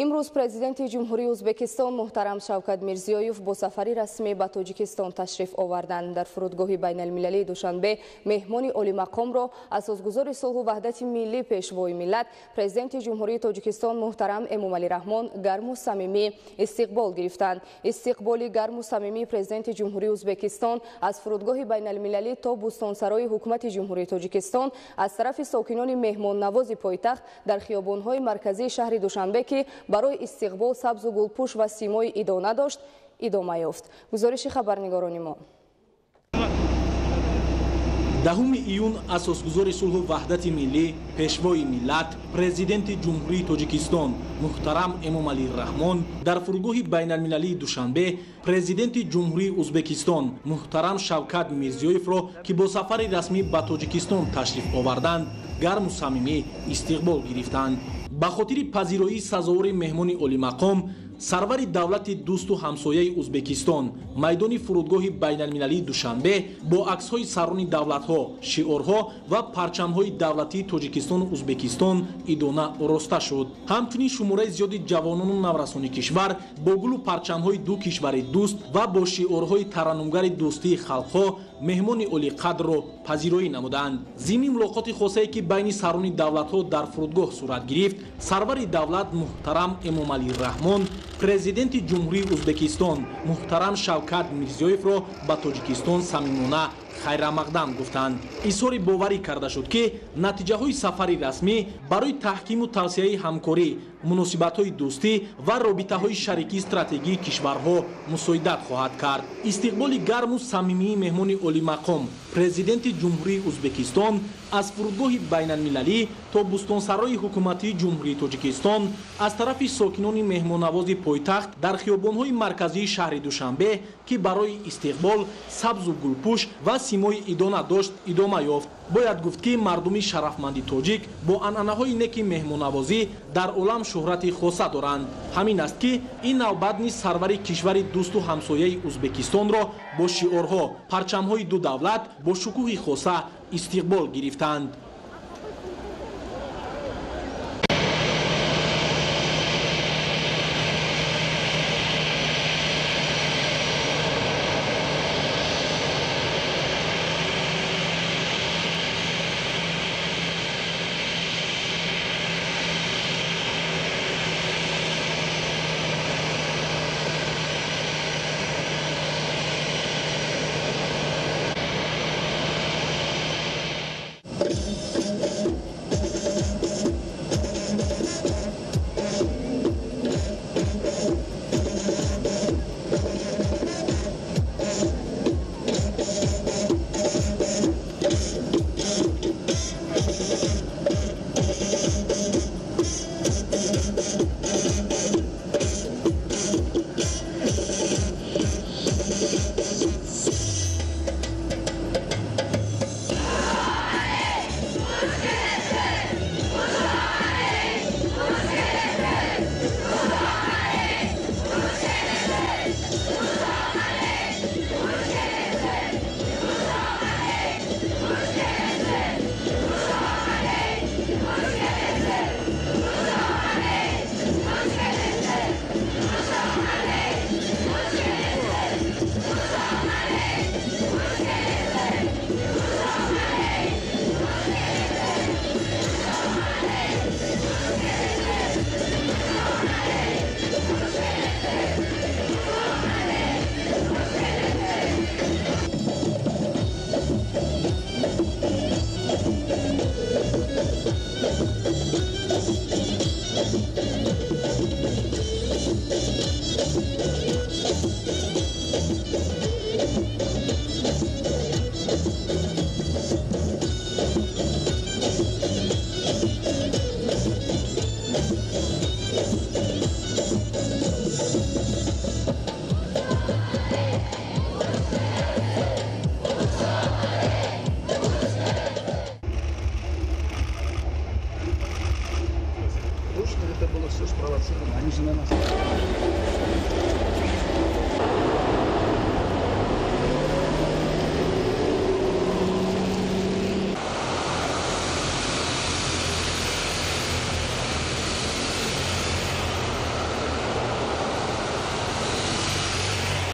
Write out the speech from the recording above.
Имрӯз президенти Ҷумҳурии Ӯзбекистон муҳтарам Шавкат Мирзиёев бо сафари расмӣ ба Тоҷикистон ташриф оварданд. Дар фурудгоҳи байналмилалии Душанбе меҳмони олимақомро асосгузори сулҳу ваҳдати миллӣ, пешвои миллат, президенти Ҷумҳурии Тоҷикистон муҳтарам Эмомалӣ Раҳмон гарму самимӣ истиқбол гирифтанд. Истиқболи гарму самимии президенти Ҷумҳурии Ӯзбекистон аз фурудгоҳи байналмилалӣ то бӯстонсарои ҳукумати Ҷумҳурии Тоҷикистон аз тарафи сокинони меҳмоннавози пойтахт дар хиёбонҳои марказии шаҳри Душанбе, ки барои истиқбол сабзу гулпӯш ва симои идона дошт, идома ёфт. Гузориши хабарнигорони мо. 10 июн асосгузори сулҳу ваҳдати миллӣ, пешвои миллат, президенти Ҷумҳурии Тоҷикистон муҳтарам Эмомалӣ Раҳмон дар фурудгоҳи байналмилалии Душанбе президенти Ҷумҳурии Ӯзбекистон муҳтарам Шавкат Мирзиёевро, ки бо сафари расмӣ ба Тоҷикистон ташриф оварданд, гарму самимӣ истиқбол гирифтанд. Ба хотири пазироии сазовори меҳмони олимақом сарвари давлати дӯсту ҳамсояи Ӯзбекистон майдони фурудгоҳи байналмилалии Душанбе бо аксҳои сарони давлатҳо, шиорҳо ва парчамҳои давлатии Тоҷикистону Ӯзбекистон идона ороста шуд. Ҳамчунин шумораи зиёди ҷавонону наврасони кишвар бо гулу парчамҳои ду кишвари дӯст ва бо шиорҳои тараннумгари дӯстии халқҳо меҳмони олиқадрро пазироӣ намуданд. Зимни мулоқоти хосае, ки байни сарони давлатҳо дар фурудгоҳ сурат гирифт, сарвари давлат муҳтарам Эмомалӣ Раҳмон президенти Ҷумҳурии Ӯзбекистон муҳтарам Шавкат Мирзиёевро ба Тоҷикистон самимона хайрамақдам гуфтанд. Изҳори боварӣ карда шуд, ки натиҷаҳои сафари расмӣ барои таҳкиму тавсияи ҳамкорӣ, муносибатҳои дӯстӣ ва робитаҳои шарикии стратегии кишварҳо мусоидат хоҳад кард. Истиқболи гарму самимии меҳмони олимақом президенти Ҷумҳурии Ӯзбекистон аз фурудгоҳи байналмилалӣ то бӯстонсарои ҳукуматии Ҷумҳурии Тоҷикистон аз тарафи сокинони меҳмоннавози пойтахт дар хиёбонҳои марказии шаҳри Душанбе, ки барои истиқбол сабзу гулпӯш ва симои идона дошт, идома ёфт. Бояд гуфт, ки мардуми шарафманди тоҷик бо анъанаҳои неки меҳмоннавозӣ дар олам шӯҳрати хоса доранд. Ҳамин аст, ки ин навбат низ сарвари кишвари дӯсту ҳамсояи Ӯзбекистонро бо шиорҳо, парчамҳои ду давлат бо шукӯҳи хоса истиқбол гирифтанд. Это было все спровоцировано. Они же на нас.